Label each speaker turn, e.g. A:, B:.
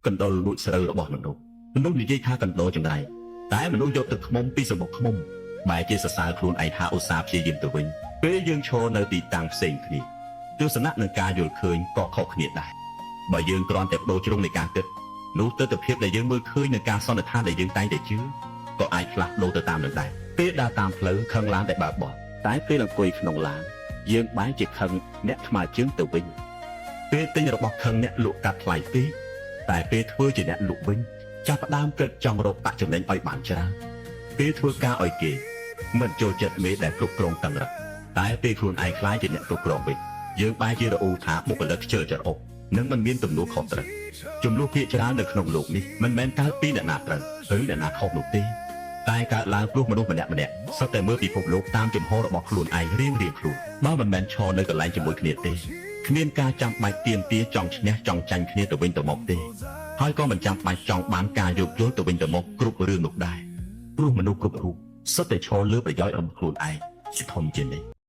A: កណ្ដុរលួចស្រូវរបស់មនុស្សមនុស្សនិយាយថាកណ្ដុរចង្រៃតែមនុស្សយកទឹកឃ្មុំពីសម្បុកឃ្មុំបែរជាសរសើរខ្លួនឯងថាឧស្សាហ៍ព្យាយាមទៅវិញពេលយើងឈរនៅទីតាំងផ្សេងគ្នាទស្សនៈនិងការយល់ឃើញក៏ខុសគ្នាដែរបើយើងគ្រាន់តែបដូរជ្រុងនៃការគិតនោះទស្សនភាពដែលយើងមើលឃើញនៅការសន្និដ្ឋានដែលយើងតែងតែជឿក៏អាចផ្លាស់ប្ដូរទៅតាមនឹងដែរពេលដើរតាមផ្លូវខឹងឡានដែលបើកបោះតែពេលអង្គុយក្នុងឡានយើងបែរជាខឹងអ្នកថ្មើរជើងទៅវិញ ពេលទិញរបស់ខឹងអ្នកលក់កាត់ថ្លៃពេកតែពេលធ្វើជាអ្នកលក់វិញចាប់ផ្ដើមគិតចង់រកប្រាក់ចំណេញឲ្យបានច្រើនពេលធ្វើការឲ្យគេមិនចូលចិត្តមេដែលគ្រប់គ្រងតឹងរឹកតែពេលខ្លួនឯងក្លាយជាអ្នកគ្រប់គ្រងវិញយើងបែរជារអ៊ូថាបុគ្គលិកខ្ជិលច្រអូសនិងមិនមានទំនួលខុសត្រូវចំនួនភាគច្រើននៅក្នុងលោកនេះមិនមែនកើតពីអ្នកណាត្រូវឬអ្នកណាខុសនោះទេតែកើតឡើងព្រោះមនុស្សម្នាក់ម្នាក់សុទ្ធតែមើលពិភពលោកតាមជំហររបស់ខ្លួនឯងរៀងៗខ្លួនបើមិនមែនឈរនៅកន្លែងជាមួយគ្នាទេ គ្មានការចាំបាច់ទាមទារចង់ឈ្នះចង់ចាញ់គ្នាទៅវិញទៅមកទេហើយក៏មិនចាំបាច់ចង់បានការយោគយល់ទៅវិញទៅមកគ្រប់រឿងនោះដែរព្រោះមនុស្សគ្រប់រូបសុទ្ធតែឈរលើប្រយោជន៍របស់ខ្លួនឯងជាធំជាងនេះ។